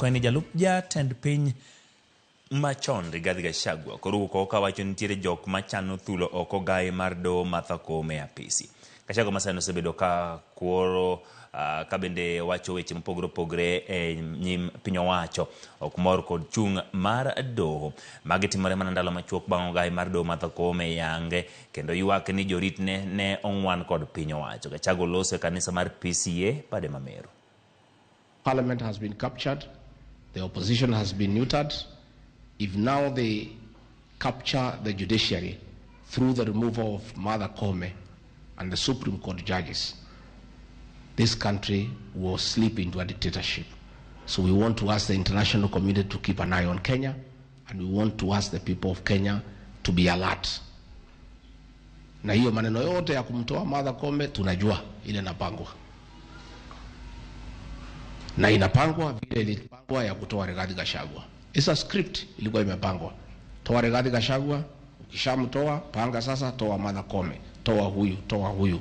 En jalup jatend piny machon Rigathi Gachagua koro owuok oko kawacho ni nitiere jok machano thulo oko gai mar doho Martha Koome e apisi. Gachagua masani osebedo ka kuoro ka bende wacho weche mopogore opogore e nyim piny owacho ok mor kod chung' mar doho. Magi timore mana ndalo machuok bang' ogai mar doho Martha Koome yange kendo ywak ni joritne ne ong'wan kod piny owacho. Gachagua oloso e kanisa mar PCA bade ma Meru. Parliament has been captured, the opposition has been neutered. If now they capture the judiciary through the removal of Martha Koome and the Supreme Court judges, this country will slip into a dictatorship. So we want to ask the international community to keep an eye on Kenya, and we want to ask the people of Kenya to be alert. Na hiyo maneno yote ya kumtoa Martha Koome tunajua ile inapangwa, na inapangwa vile ilipangwa ya kutoa Rigathi Gachagua. It's a script ilikuwa imepangwa. Toa Rigathi Gachagua, ukishamtoa panga sasa, toa Martha Koome, toa huyu, toa huyu.